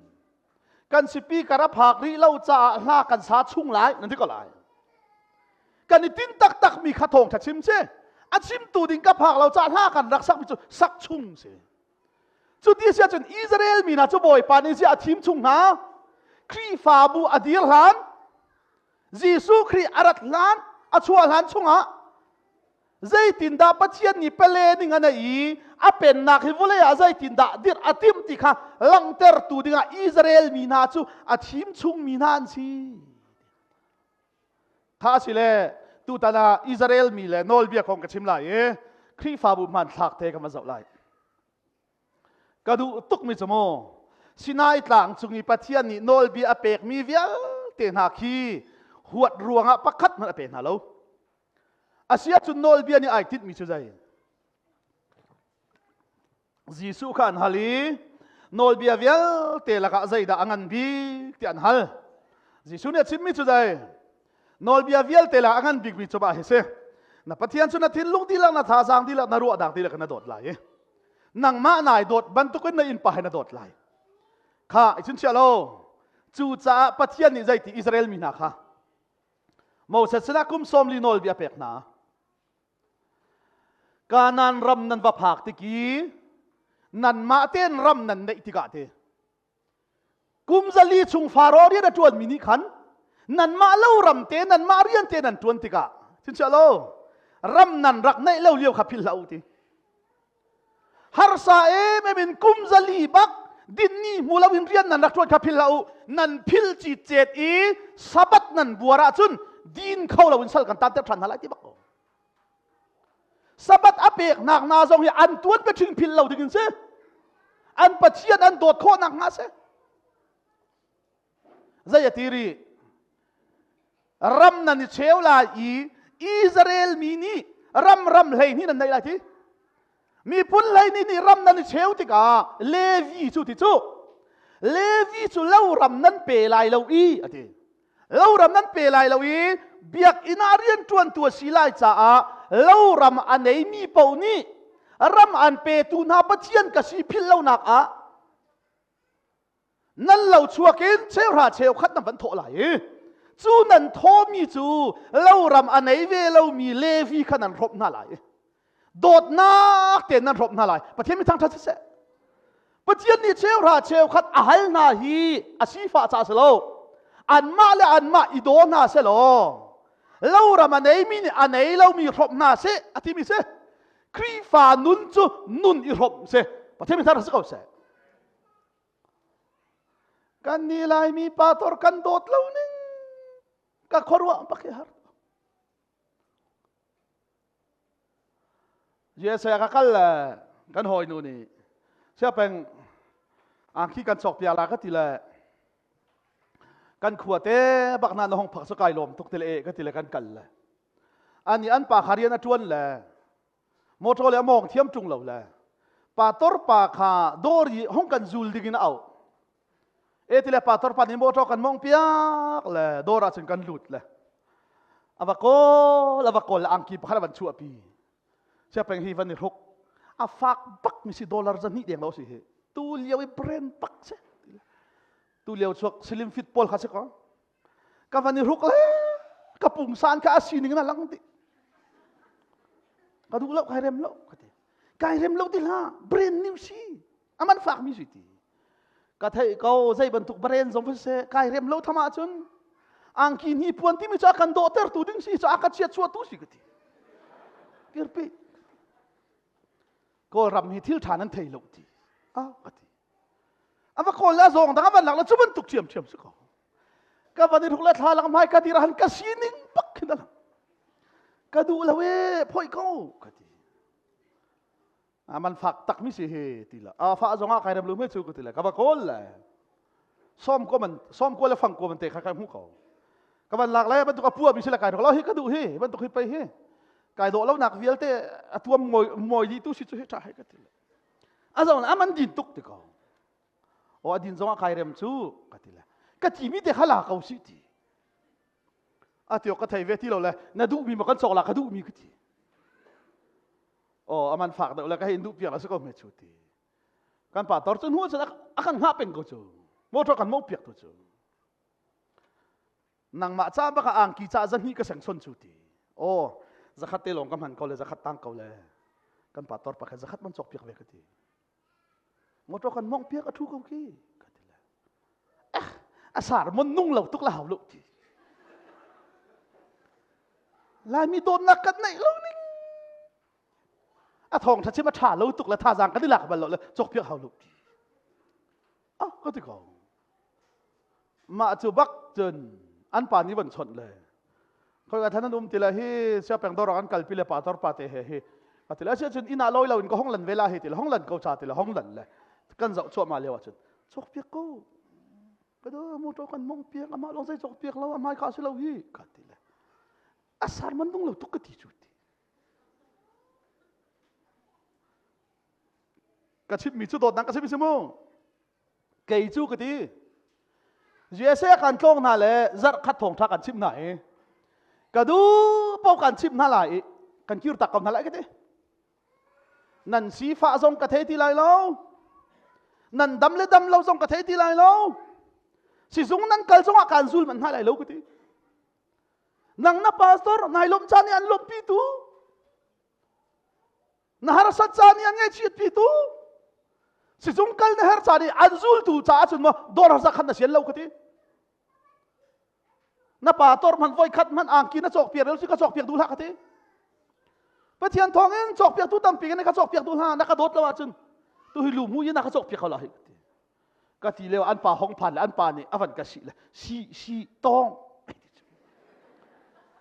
Speaker 1: kan speaker a phak rih lo caah hla kan sa chung lai nan ti ko lai. Kan i tin taktak mi kha thawngṭha chim si. A chimtu ding ka phak lo caah hla kan rak sakmi cu sak chung si. Cu ti si ahcun Israel mi hna cu Bawipa nih ziah a thim chung hna? Khrihfabu a dir hlan, Jesuh Khrih a rat hlan, a chuah hlan chungah zeitindah Pathian nih pale ning a neih i a pennak hi vawlei ah zeitindah dirh a timh ti kha langhtertu dingah Israel mi hna cu a thim chungmi hna an si. Kha a si le tutan ah Israel mi le nawlbia kong ka chim lai i Khrihfabu hmanthlak te ka van zoh lai. Ka duh tukmi cu mu Sinai tlang cung i Pathian nih nawlbia a pekmi vialte hna khi huat ruangah pakhat hmanh a pe hna lo. Asiahcun nawlbia nih ai tinhmi cu zei? Jesuh kha an hal i nawlbia vialte lakah zeidah a ngan bik ti an hal. Jesuh nih a chimmi cu zei? Nawlbia vialte lakah a ngan bikmi cu mah hi si. Na Pathian cu na thinlung dihlak, na thazaang dihlak, na ruahnak dihlak in na dawt lai i nangmah nai dawt bantukin na innpa he na dawt lai. Kha i chunchiah lo. Cucaah Pathian nih zeiti Israel mi hna kha Moses sinah kum 40 nawlbia a pek hna. Kanaan ram nan va phak tik i nanmah tein ram nan neih tikah te kum 400 chung Faro rian a ṭuanmi nih khan nanmah lo ram te nanmah rian te nan ṭuan tikah chinchiah lo ram nan rak neih lo lio kha philh hlah u ti Harsa emem in kum 400 bak dinni hmu lo in rian nan rak ṭuan kha phil hlah u. Nan phil citcet i Sabbath nan buar ahcun din kho lo in sal kan tanter ṭhan hna lai ti bak ko. Sabbath a peknak hna zong hi an tuan pe ṭhing phil lo ding in si. An Pathian an dawt khawhnak hnga si. Zei a ti rih? Ram nan i cheu lai i Israel mi nih ram ram 12 nan neih lai ti. Miphun 12 nih ram nan i cheu tikah Levi cu ti cu Levi cu lo ram nan pe lai lo i a ti. Lo ram nan pe lai lo i biakinn ah rianṭuantu a si lai caah lo ram a neimi paoh nih ram an petu hna Pathian ka si philh lonak ah Nan lo chuak in cheuhra cheukhat nan van thawh lai i cu nan thawmi cu loram a nei ve lomi Levi kha nan hrawmh hna lai i dawtnak tein nan hrawmh hna lai. Pathian mi thangṭhat siseh. Pathian nih cheuhra cheukhat a hal hna hi a sifah caah si lo. Anmah le anmah i daw hna seh law loram a neimi nih a nei lomi hrawmh hna seh a timi si. Khrihfa nun cu nun i hrawmh si. Pathian mi thangṭhat si ko seh. Kan nih Laimi pastor kan dawt lo ning ka khuaruah bak hi har. USA ka kal le kan hawi nu nih siapeng angki kan cawk piak la ka ti le kan khua te bak na na hong phak so kai lawm tuk te le e ka ti le kan kal le ani an pa kha rian a tuan le motor le a mawng thiam ṭung lo le pastor pa kha dawr i hong kan zul ding in a auh e ti le pastor pa nih motor kan mong piak le dawr ah cun kan lut le a va kawl a va kawl le angki pakhat a van chuah pi siapeng hi van i hruk a fak bak mi si dollar 200 deng lo si hi tu lio i brand bak si tu lio chuak slim fit pawl kha si ko Ka van i hruk le ka pungsan kha a sining na lang ti. Ka duh lo, kai rem lo, ka ti. Kai rem lo ti hlah, brand new si. Aman fak mi si ti. Ka theih ko, zei bantuk brand zong seh, kai rem lo tham ahcun. Angki hni puan timi cu a kan dawhtertu ding si cu a ka chiat chuahtu si ka ti. Kirpi. Kawlram hi thil ṭha nan thei lo ti. Ah ka ti. A va kawl le zawng dang a van lak le cu bantuk ṭhiamṭhiam si ko. Ka van i hruk le thla lang hmai ka dir han ka sining bak khin a lang. Ka duh lo e phoi ko ka ti. A man fak tak mi si he ti la. A fa zong ah kai rem lu me chu ka ti le ka va kawl le. Som ko man som ko le fang ko man te kha kai hmu ko. Ka van lak le bantuk a pua mi si le kai hruk lo hi ka duh hi bantuk hi pei hi. Kai dawh lo nak vialte a tuam moi moi di tu si chu hi ṭha he ka ti le. A zong a man din tuk ti ko. O a din zong ah kai rem cu ka ti le. Ka ti mi te kha la ko si ti. A ti ka thei ve ti lo le na duh mi ma kan cawk la ka duh mi ka ti. O aman fak deuh le ka hin duh piak la si ko me chu ti. Kan pa tor cu hnu cun a kan hngah peng ko cu. Motor kan mo piak tu cu. Nangmah ca baka angki ca zahnih ka seng son cu ti. O zakhat te lawng ka hman ko le zakhat tang ko le. Kan pa tor pakhat zakhat man cawk piak ve ka ti. Motor kan mong piak a thu ko khi ka ti le. Eh, a sar mon nung lo tuk la hau lo ti. Laimi dawtnak kan neih lo ning. A thawng tha chim a tha lo tuk le thazaang kan i lak bal lo le cawk piak hau lo ti. Ah, ka ti ko. Mah cu bak cun an pa nih van chawnh le khoi ka than an um ti le hi sia peng dor an kalpi le pa tor pa te he hi ka ti le sia cun inn ah loi lo in ka hong lan ve la hi ti le hong lan ko cha ti le hong lan le kan zoh chuah ma lio ah cun chok piak ko ka do motor kan mong piak amah long zei chok piak lo amai kha si lo hi ka ti le asar man dung lo tuk ka ti cu ti ka chimmi cu dawtnak ka chimmi si mu Kei cu ka ti. USA kan tlawng hna le zarh khat thawngṭha kan chimh hna i ka duh paoh kan chimh hna lai i kan kir tak ko hna lai ka ti. Nan sifah zong ka thei ti lai lo. Nan dam le dam lo zong ka thei ti lai lo. Sizung nan kal zongah kaan zul manh hna lai lo ka ti. Nang na pastor nai lawmh caan i an lawmhpi tu Na harsat caan i an ngaihchiatpi tu sizung kal na her caan i an zultu caah cun maw dawr harsa khan na sian lo ka ti. Na pa tor hman voi khat hman angki na cawk piak si ka cawk piak duh hlah ka ti. Pathian thawng in cawk piak tu tampi kan ka cawk piak duh hlah na ka dawt lo ahcun tu hi lu mu in na ka cawk piak ko la hi ka ti. Ka ti leo an pa hong phan le an pa nih a van ka si le si si tong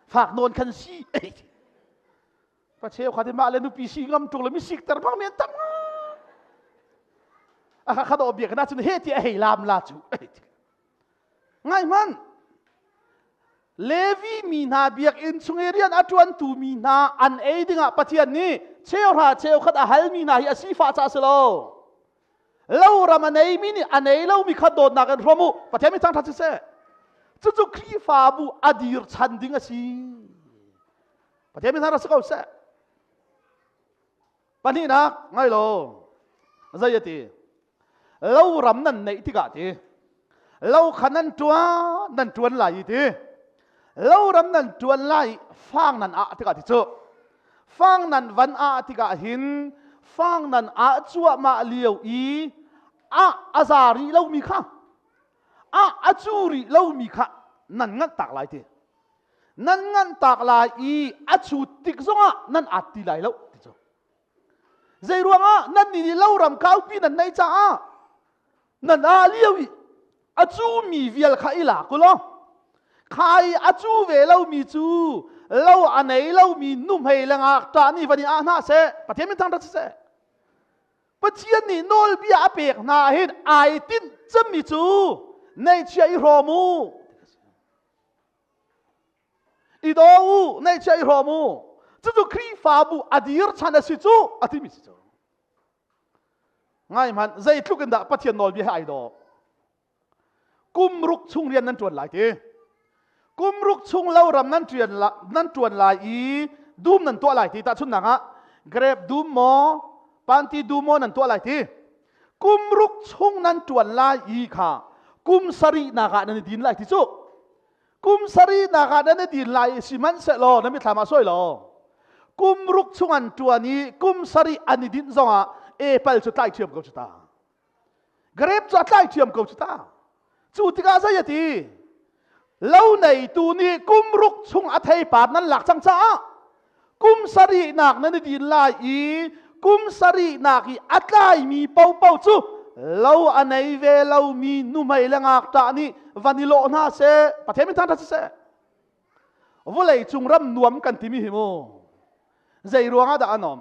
Speaker 1: fak nawn khan si Pa cheukhat hi mah le nupi si ngam ṭung le mi sikter bang mi an tam nga. A kha khado biak na cun he ti a hei lam la cu. Ngai hman. Levi mi hna biakinn chung i rian a ṭuantu mi hna an ei dingah Pathian nih cheuhra cheukhat a halmi hna hi a sifah caah si lo. Lo ram a neimi nih a nei lomi kha dawtnak in hrawm u. Pathian mi thangṭhat siseh. Cucu Khrihfabu a dir chan ding a si. Pathian min hna si ko seh. Pahnihnak ngai lo. Zei a ti? Lo ram nan neih tikah ti. Lo kha nan ṭuan nan ṭuan lai i ti. Lo ram nan ṭuan lai fang nan ah tikah ti cu. Fang nan van ah tikah hin fang nan ah cuahmah lio i a a za rih lomi kha a a cu rih lomi kha nan nganh tak lai ti. Nan nganh tak lai i a chut tik zongah nan at ti lai lo ti cu. Zei ruangah nan nih loram kaupi nan neih caah nan ah lio i a cu mi vial kha i lak u law khai a cu ve lomi cu lo a nei lomi nuhmei le ngakṭah nih van i ah hna seh Pathian min thangṭhat siseh Pathian nih nawlbia a pek hna hin ai tinh cemmi cu neihchia i hrawm u I daw u, neihchiah i hrawm u. Cucu Khrihfabu a dir chan a si cu a timi si cu. Ngai hmanh, zeitluk in dah Pathian nawlbia he ai daw. Kum ruk chung rian nan ṭuan lai ti. Kum ruk chung lo ram nan ṭuan nan ṭuan lai i dum nan tuah lai ti. Tahchunhnak ah grape dum maw, panti dum maw nan tuah lai ti. Kum ruk chung nan ṭuan lai i kha kum sarihnak ah nan i din lai ti cu. Kum sarihnak ah nan i din lai i sihmanhsehlaw na mithlam ah sawi law kum ruk chung an ṭuan i kum sarih an i dinh zongah apple cu tlai ṭhiam ko cu ta. Grape cu a tlai ṭhiam ko cu ta. Cu tikah zei a ti? Lo neitu nih kum ruk chung a theipar nan lak cang caah kum sarihnak nan i din lai i kum sarihnak i a tlaimi paohpaoh cu lo a nei ve lomi nuhmei le ngakṭah nih van i lawh hna seh. Pathian min thangṭhat siseh. Vawlei cung ram nuam kan timi hi mu zei ruangah dah an um?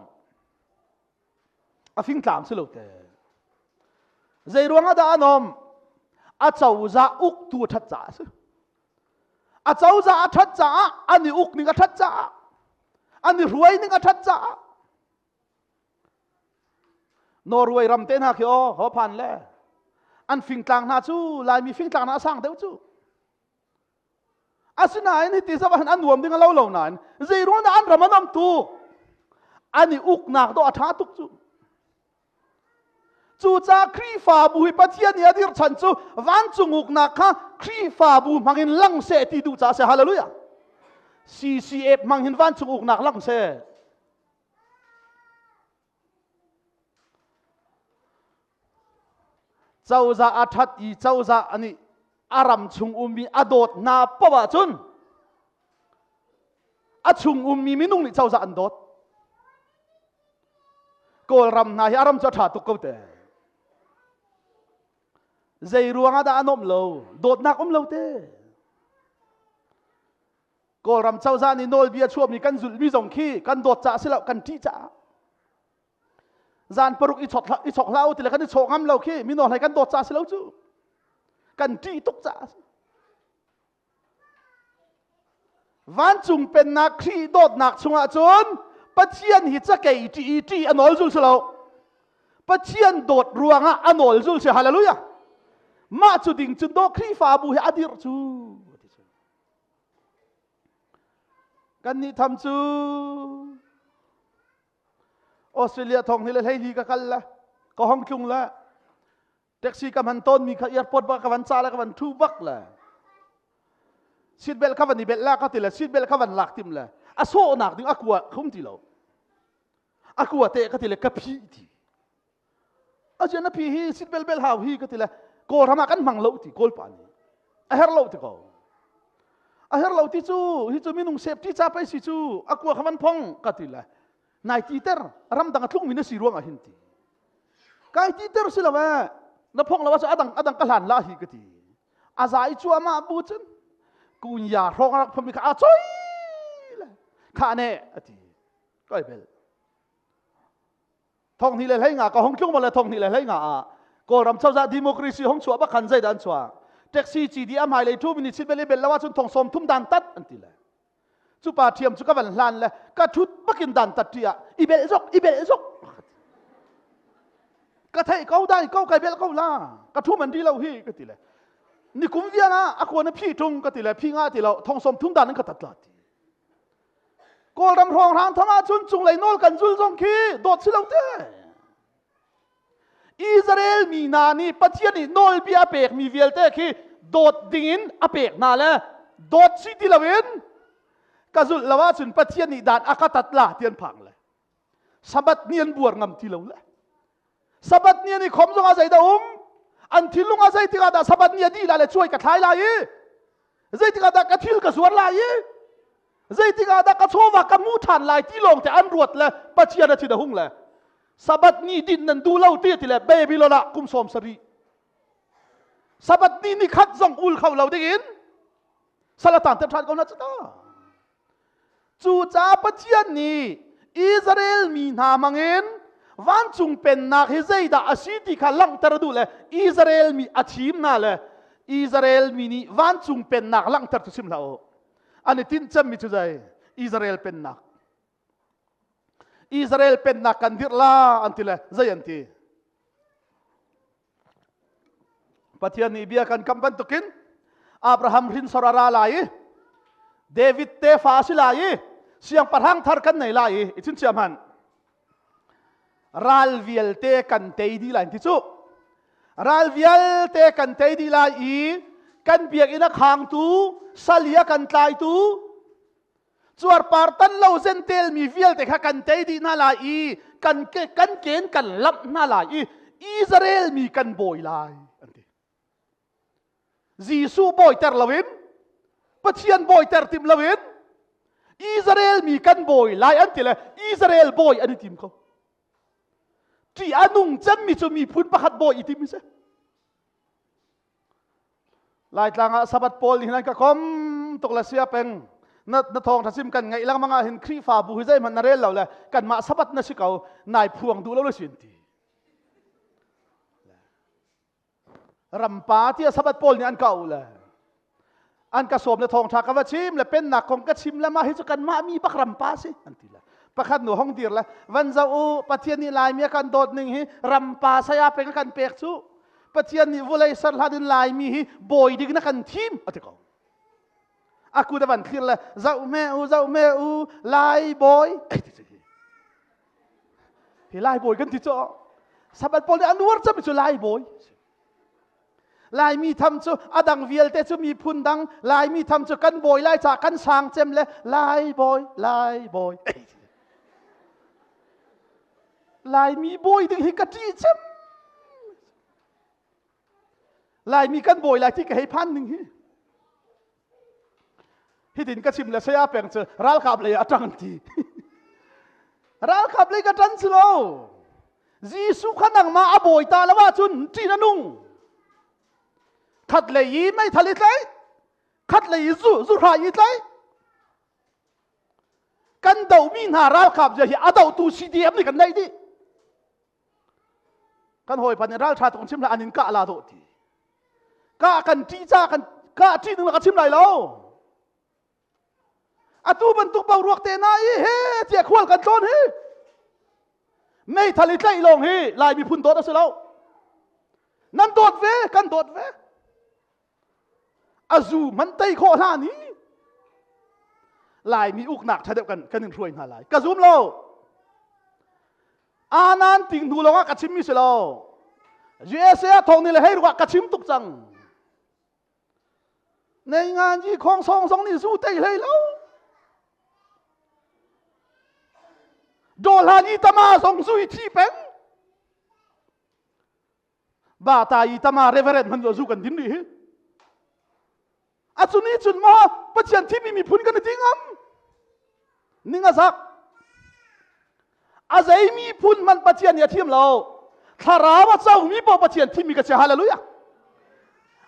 Speaker 1: A fingtlang si lo te. Zei ruangah dah an um? A cozah uktu a ṭhat caah a si. A cozah a ṭhat caah an i uk ning a ṭhat caah an i hruai ning a ṭhat caah Norway ram te hna khi aw ho phan le an fingtlang hna cu Laimi fingtlang hna a sang deuh cu. Asinain hiti zong ah an nuam ding a lo lo nain zei ruang dah an ram an um tuk? An i uknak dawh a ṭha tuk cu. Cucaah Khrihfabu hi Pathian nih a dirh chan cu vancung uknak kha Khrihfabu hmangin lang seh ti duh caah a si. Hallelujah. CCF hmang hin vancung uknak lang seh. Cozah a ṭhat i cozah nih a ram chung ummi a dawt hna paoh ahcun a chung ummi minung nih cozah an dawt. Kawlram hna hi a ram cu a ṭha tuk ko te. Zei ruangah dah a nuamh lo? Dawtnak um lo te. Kawlram cozah nih nawlbia chuahmi kan zulhmi zong khi kan dawt caah si lo, kan ṭih caah. Zan paruk i chok i chok hlah u ti le kan i chawh ngam lo khi mino hlei kan dawt caah si lo cu. Kan ṭih tuk caah si. Vancung pennak Khrih dawtnak chungah cun Pathian hi cakei ṭih i ṭih a nawl zul si lo. Pathian dawt ruangah a nawl zul si. Hallelujah. Mah cu ding cun dawh Khrihfabu hi a dirh cu. Kan nih tham cu Australia thong hi le hleili ka kal la ka hong tlung la taxi ka hman tawn mi kha airport bak ka van ca la ka van thu bak la seat belt kha van i belt la ka ti le seat belt kha van lak tim le a sawhnak ding a kua khum ti lo a kua te ka ti le ka phi ti Azian a phi hi sit bel bel hau hi ka ti le Kawlram ah kan hmang lo ti Kawl pa nih a her lo ti ko a her lo ti cu hi cu minung safety ca pei si cu a kua kha van phong ka ti le nai ti ter ramdang a tlung mi na si ruang ah hin ti kai ti ter si lo eh na phong lo ah adang adang ka hlan la hi ka ti a zai cu amah bu cun kunya hrawng rak phami kha a choi le kha ne ati kai bel Thong hnih le hlei nga ka hong tlung le thong hnih le hlei nga ah Kawlram cozah democracy hong chuah bak khan zeidah an chuah taxi cidi a hmailei thu mini chin bel bel lo ahcun thong sawm thum dan tat an ti le cu pa thiam cu ka van hlan le ka thut bakin dan tat ti ah i bel zok i bel zok ka thei ko dai ko kai bel ko la ka thu man di lo hi ka ti le ni kum vian ah a kuan a phi tung ka ti le phi nga ti lo thong sawm thum dan an ka tat la ti Kawlram hrawnghrang thang ahcun cunglei nawl kan zul zong khi dawt si lo te. Israel mi hna nih Pathian nih nawlbia a pekmi vialte khi dawt dingin a pek hna le dawt si ti loin ka zulh lo ahcun Pathian nih dan a ka tat la ti an phang le Sabbath ni an buar ngam ti lo le Sabbath ni an i khom zongah zeidah um an thinlung ah zeitikah dah Sabbath ni a dih lai le cuai ka thlai lai i zeitikah dah ka thil ka zuar lai i zeitikah dah ka chawva ka hmu ṭhan lai ti lawng te an ruat le Pathian a thin a hung le Sabbath ni din nan duh lo ti ti le Babylon ah kum sawm sarih Sabbath ni ni khat zong ul kho lo ding in salatan te ṭhan ko na cu ta Cucaah Pathian nih Israel mi hna hmangin vancung pennak hi zeidah a si ti kha langhter a duh le Israel mi a thim hna le Israel mi nih vancung pennak langhter cu chim hlah u. An i tinh cemmi cu zei? Israel pennak. Israel pennak kan dirh la an ti le zei an ti? Pathian nih bia kan kam bantukin Abraham hrinsor a ra lai i David tefa a si lai i siangpahrang thar kan nei lai i i chim hmanh ral vialte kan tei dih lai ti cu ral vialte kan tei dih lai i kan biakinn a khangtu sali a kan tlaitu Cuarpar tan lo zentel mi vialte kha kan tei dih hna lai i kan ke kan ken kan lamh hna lai i Israel mi kan bawi lai an ti. Jesuh bawiter loin Pathian bawi ter tim loin Israel mi kan bawi lai an ti le Israel bawi an i tim ko. Ṭih a nung cemmi cu miphun pakhat bawi i tim si. Laitlang ah Sabbath pawl nih hin an ka kom tuk le sia peng. Na na thawng tha sim kan ngaih lengmang ah hin Khrihfabu hi zeihmanh na rel lo le kanmah Sabbath na si ko nai phuang duh lo le sin ti. Rampa tiah Sabbath pawl nih an ka auh le an ka sawm le thawngṭha ka va chim le pennak kong ka chim le mah hi cu kanmah mi bak rampa si an ti le pakhat nu hong dir le van zoh u Pathian nih Laimi a kan dawt ning hi rampa saya peng a kan pek cu Pathian nih vulei ser hlan in Laimi hi bawi ding na kan thim a ti ko a kut a van thlir le zoh me u zoh me u Lai bawi hi Lai bawi kan ti cu Sabbath pawl nih an uar cem cu Lai bawi Laimi tham cu a dang vialte cu miphun dang Laimi tham cu kan bawi lai ca kan sang cem le Lai bawi Lai bawi Laimi bawi ding hi ka ṭih cem Laimi kan bawi lai ti ka hei phan ning hi Hitin ka chim le saya peng cu ralkap lei ah a ṭang ti. Ralkap lei ka ṭan si lo. Jesuh kha nangmah a bawi ta lo ahcun ṭih na nung. Khat lei i meithal i tlaih, khat lei i zu zuhrai i tlaih. Kan dohmi hna ralkap zia hi a dohtu CDM nih kan neih dih. Kan hawipa nih ralṭha tuk in chim hlah an in kah la dawh ti. Kah kan ṭih ca kan kah ṭih ning ka chim lai lo. Atu bantuk boruak te na i he tiah khual kan tlawn hi. Meithal i tlaih lawng hi Lai miphun dawt a si lo. Nan dawt ve, kan dawt ve. A zu man tei khawh hlan hi Laimi uknak ṭha deuh kan kan in hruai hna lai. Ka zum lo. Anan ting hnu lawngah ka chimmi si lo. USA ah thawng ni le hei ruah ka chim tuk cang. Nei ngan ji khong song song nih zu tei hlei lo. Dawhlan i tama zong zu i thi peng. Ba ta i tama reverend hman lo zu kan din rih hi. A cu nih cun maw Pathian thimi miphun kan i ti ngam? Ning a zak. A zei miphun hmanh Pathian nih a thim lo. Thlarau a comi paoh Pathian thimmi ka si. Hallelujah.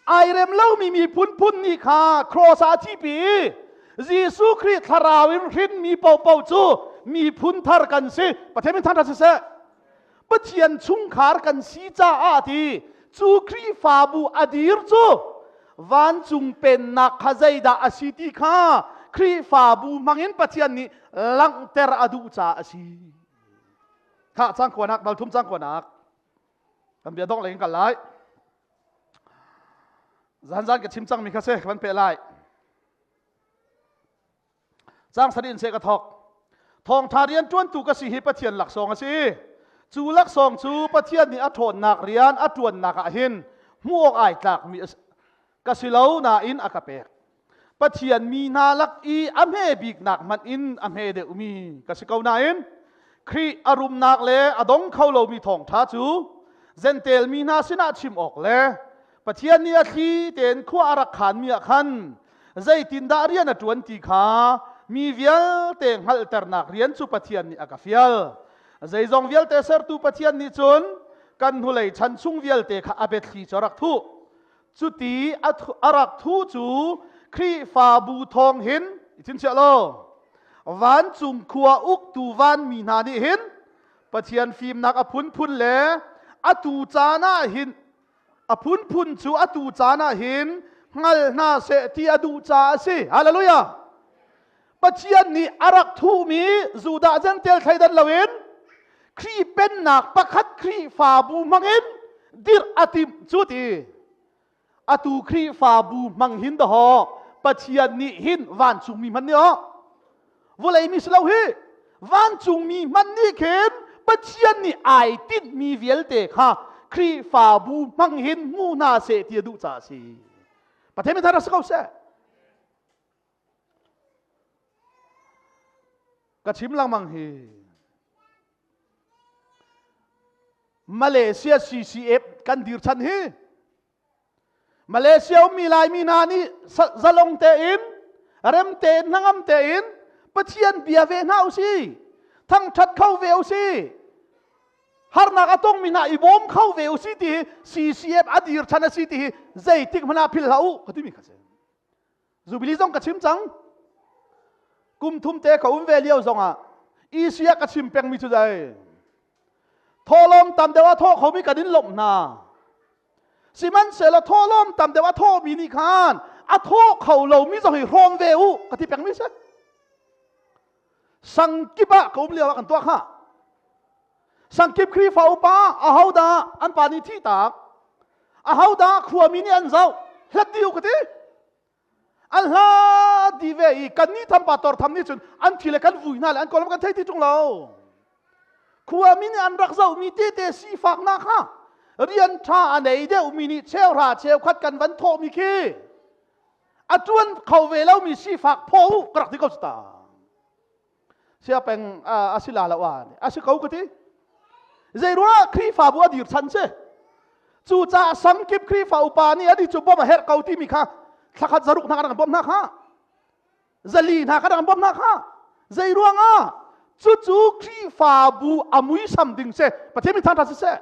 Speaker 1: Ai rem lomi miphun phun nih kha cross ah a thipi. Jesuh Khrih thlarau in hrinmi paohpaoh cu miphun thar kan si. Pathian min thangṭhat siseh. Pathian chungkhar kan si caah ti cu Khrihfabu a dir cu vancung pennak kha zeidah a si ti kha Khrihfabu hmangin Pathian nih langhter a duh caah a si. Khah cang kuanak dal thum cang kuanak kan bia dong lei in kal lai. Zan zan ka chim cangmi kha se kan pe lai. Cang sari in seh ka thawk. Thawngṭha rian ṭuantu ka si hi Pathian laksawng a si. Cu laksawng cu Pathian nih a ṭhawnnak rian a ṭuannak ah hin hmuh awk ai tlakmi ka si lo nain a ka pek. Pathian mi hna lak i a hme biknak hmanh in a hme deuhmi ka si ko nain Khrih a rumnak le a dong kho lomi thawngṭha cu Jentail mi hna sinah chim awk le Pathian nih a thli tein khua a rak khanmi ah khan zeitindah rian a ṭuan ti kha mi vialte hngalhternak rian cu Pathian nih a ka fial. Zeizong vialte sertu Pathian nih cun kan hnulei chan chung vialte kha a biathli cu a rak thuh. Cuti a rak thuh cu Khrihfabu thawng hin i chingchiah law vancung khua uktu vanmi hna nih hin Pathian fimnak a phunphun le atu caan ah hin a phunphun cu atu caan ah hin hngal hna seh ti a duh caah a si. Hallelujah! Pathian nih a rak thuhmi Judah Jentail thleidan loin Khrih pennak pakhat Khrihfabu hmangin dirh a timh cu ti. Atu Khrihfabu hmang hin dahawh Pathian nih hin vancungmi hmanh nih aw vawlei mi si lo hi vancungmi hmanh nih khin Pathian nih ai tinhmi vialte kha Khrihfabu hmang hin hmu hna seh ti a duh caah a si. Pathian min thar si ko seh. Ka chim lengmang hi Malaysia CCF kan dir chan hi Malaysia ummi Laimi hna nih zalong tein. Rem tein hnangam tein Pathian bia ve hna usi. Thangṭhat kho ve usi. Harnak a tongmi hna i bawm kho ve usi ti hi CCF a dir chan a si ti hi zeitik hmanh ah philh hlah u ka timi kha si. Jubilee zong ka chim cang. Kum thum te ka um ve lio zongah Isia ka chim pengmi cu dai. Thawhlawm tam deuh a thawh khomi kan in lawmh hna. Sihmanhsehlaw thawhlawm tam deuh a thawhmi nih khan a thawh kho lomi zong hi hrawm ve u ka ti pengmi si. Sangkip ah ka um lio ah kan tuah kha. Sangkip Khrihfa upa ahodah an pa nih thih tak ahodah khuami nih an zoh hlat dih u ka ti. An hla di ve i kan nih tham pa tor tham nih cun an thi le kan vui hna le an kawlam kan thei ti ṭung lo. Khuami nih an rak zohmi tete sifaknak kha rian ṭha a nei deuhmi nih cheuhra cheukhat kan van thawhmi khi a ṭuan kho ve lomi sifak phaw u ka rak ti ko cu ta. Sia peng a si la lo a a si ko ka ti. Zeiruangah Khrihfabu a dir chan si? Cucaah sangkip Khrihfa upa nih ani cu bawmh a herh ko timi kha thlakhat zaruk hna kan rak bawmh hna kha. Zali hna kan rak bawmh hna kha. Zeiruangah cucu Khrihfabu a muisam ding si Pathian min thangṭhat siseh.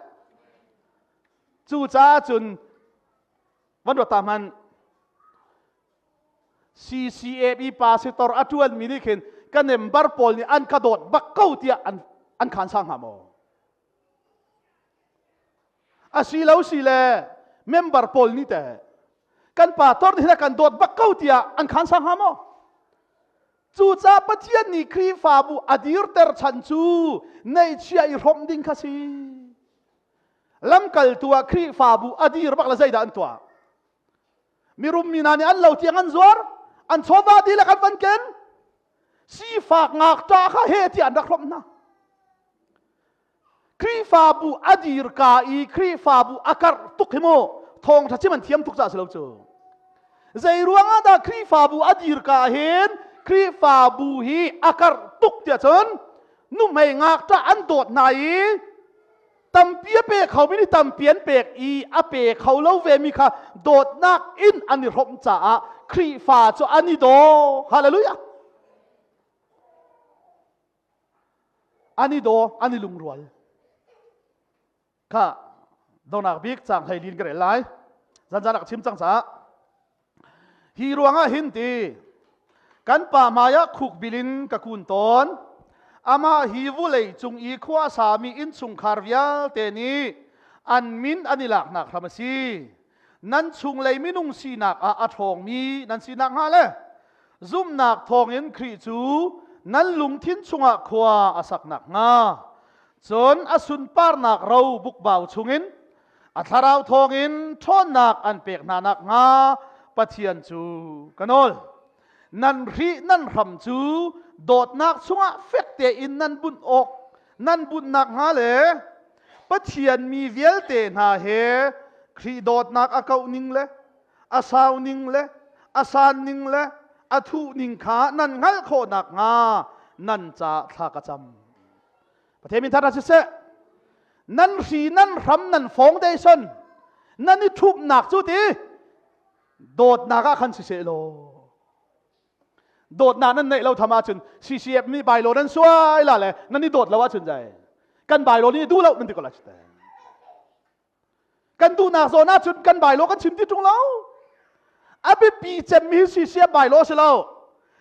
Speaker 1: Cucaah cun van ruat ta hmanh CCAB pastor a ṭuanmi nih khin ka member pawl nih an ka dawt bak ko tiah an an khaan sang hnga maw? A si lo si le member pawl nih teh kan pastor nih kan dawt bak ko tiah an khaan sang hnga maw? Cucaah Pathian nih Khrihfabu a dirter chan cu neihchia i hrawmh ding kha si. Lamkaltu ah Khrihfabu a dir bak le zeidah an tuah? Mirum mi hna nih an lo tiang an zuar, an chawva dihlak an van ken. Sifak ngakṭah kha he tiah an rak hrawmh hna. Khrihfabu a dir ka i Khrihfabu a karh tuk hi mu thawngṭha chim an thiam tuk caah si lo cu. Zei ruangah dah Khrihfabu a dir ka hin Khrihfabu hi a karh tuk tiah cun nuhmei ngakṭah an dawt hna i tampi a pe khomi nih tampi an pek i a pe kho lo vemi kha dawtnak in an i hrawmh caah Khrihfa cu an i daw. Hallelujah! An i daw, an i lungrual. Kha donak bik cang hlei lin ka rel lai. Zanzan ah ka chim cang caah Hi ruangah hin ti kan pa hmaiah khukbil in ka kun tawn. Amah hi vulei cung i khua a sami innchungkhar vialte nih an min an i laknak hram a si. Nan chunglei minung sinak ah a ṭhawngmi nan si nakhnga le zumhnak thawngin Khrih cu nan lungthin chungah khua a sak nakhnga cun a sunparnak ro bukbau chungin A thlarau thawngin ṭhawnnak an pek hna nakhnga Pathian cu ka nawl. Nan hrih nan hram cu dawtnak chungah fek tein nan bunh awk nan bunh nakhnga le Pathian mi vialte hna he Khrih dawtnak a kauh ning le a sau ning le a san ning le a thuh ning kha nan hngalh khawh nakhnga nan ca thla ka cam. Pathian min thar siseh nan hri nan hram nan foundation nan i thupnak cu ti dawtnak ah khan siseh law dawtnak nan neih lo tham ahcun CCF nih bylaw nan suai la le nan i dawt lo ahcun zai kan bylaw nih duh lo nan ti ko lai Kan duhnak zawn ahcun kan bylaw kan chim ti ṭung lo. A biapi cemmi hi CCF bylaw si lo.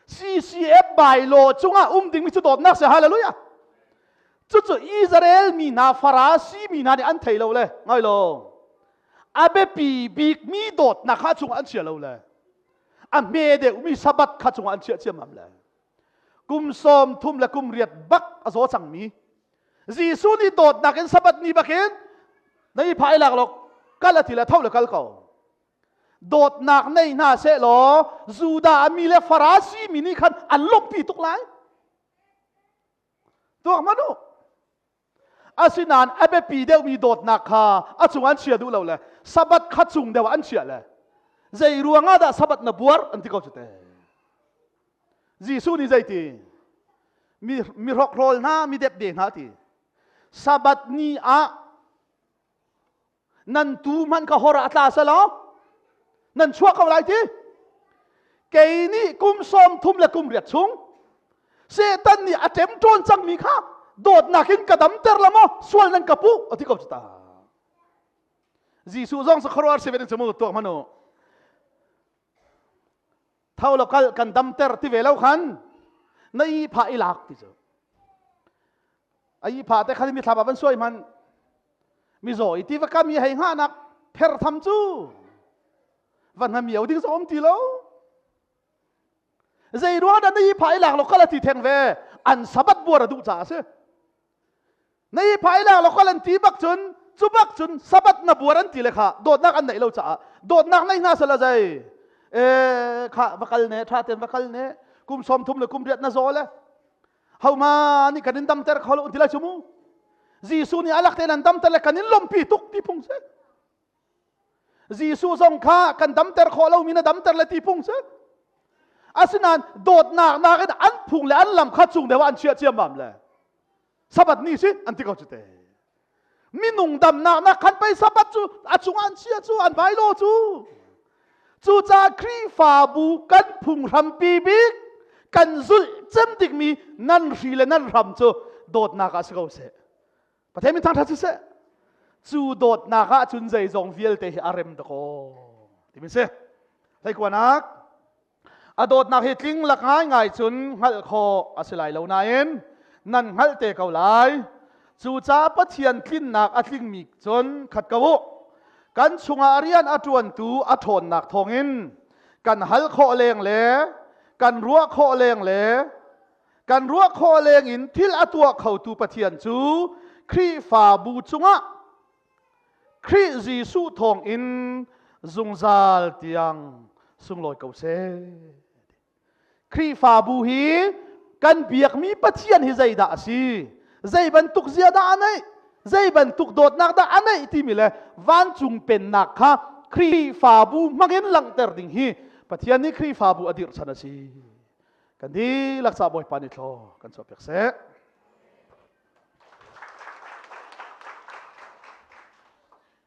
Speaker 1: CCF bylaw cungah um dingmi cu dawtnak si. Hallelujah. Cucu Israel mi hna Farasi mi hna nih an thei lo le ngai lo. A biapi bikmi dawtnak kha chungah an chia lo le. A hme deuhmi Sabbath kha chungah an chiah ciammam le. Kum 30 le kum riat bak a zaw cangmi Jesuh nih dawtnak in Sabbath ni bakin na i phai lak lo kal a ti le tho le kal ko. Dawtnak nei hna seh law Judah mi le Farasi mi nih khan an lawmhpi tuk lai. Tuak hmanh u. Asinain a biapi deuhmi dawtnak kha a cung an chia duh lo le Sabbath kha cung deuh ah an chiah le zei ruangah dah Sabbath na buar an ti ko cu te. Jesuh nih zeiti? Mi, mi hrokhrawl hna, mi depde hna ti. Sabbath ni ah nan tu hmanh kha hor ah tla selaw nan chuah ko lai ti. Kei nih kum 30 le kum riat chung Satan nih a ṭemṭawn cangmi kha dawtnak in ka damter la maw sual nan ka puh a ti ko cu ta. Jesuh zong sakharuar si ve ding cu mu tuak hmanu. Tho lo kal kan damter ti ve lo khan na i pha i lak ti cu. A i pha te khan mi thla van suai man mi zaw i ti va kam i hei nga nak pher tham cu van ha miau ding zong um ti lo. Zei ruang dah na i pha i lak lo kal a ti theng ve an sabat buar a duh caah a si. Na i pha i lak lo kal an ti bak cun cu bak cun sabat na buar an ti le kha dawtnak an neih lo caah dawtnak nei hna sala zei e kha va kal ne tha ten va kal ne kum 30 le kum riat na zaw le ho ma nih kan in damter kho lo ti lai chu mu Jesuh nih alak tein an damter le kan in lompi tuk ti phung si Jesuh zong kha kan damter khawh lomi na damter le ti phung si. Asinain dawtnak nakin an phung le an lam kha cung deuh ah an chiah ciammam le Sabbath ni si an ti ko cu te. Minung damnak nak khan pei Sabbath cu a cungah an chia cu an vai lo cu. Cucaah Khrihfabu kan phung hrampi bik kan zulh cem dikmi nan hri le nan hram cu dawtnak ah si ko seh. Pathian min thangṭhat siseh. Cu dawtnak ah cun zeizong vialte hi a rem dakaw timi si. Hleikuanak a dawtnak hi tling lak ngaingai cun hngalh khawh a si lai lo nain nan hngalh te ko lai. Cucaah Pathian tlinnak a tlingmi cun khat ko u. Kan chungah rian a ṭuantu a ṭhawnnak thawngin kan hal khawh leng le kan ruah khawh leng le Kan ruah khawh lengin thil a tuah khotu Pathian cu Khrihfabu cungah Khrih Jesuh thawngin zungzal tiang sunglawi ko seh. Khrihfabu hi kan biakmi Pathian hi zeidah a si? Zei bantuk zia dah a neih? Zei bantuk dawtnak dah a neih timi le vancung pennak kha Khrihfabu hmangin langhter ding hi Pathian nih Khrihfabu a dirh chan a si. Kan dihlak ca Bawipa nih thlaw kan chuahpiak seh.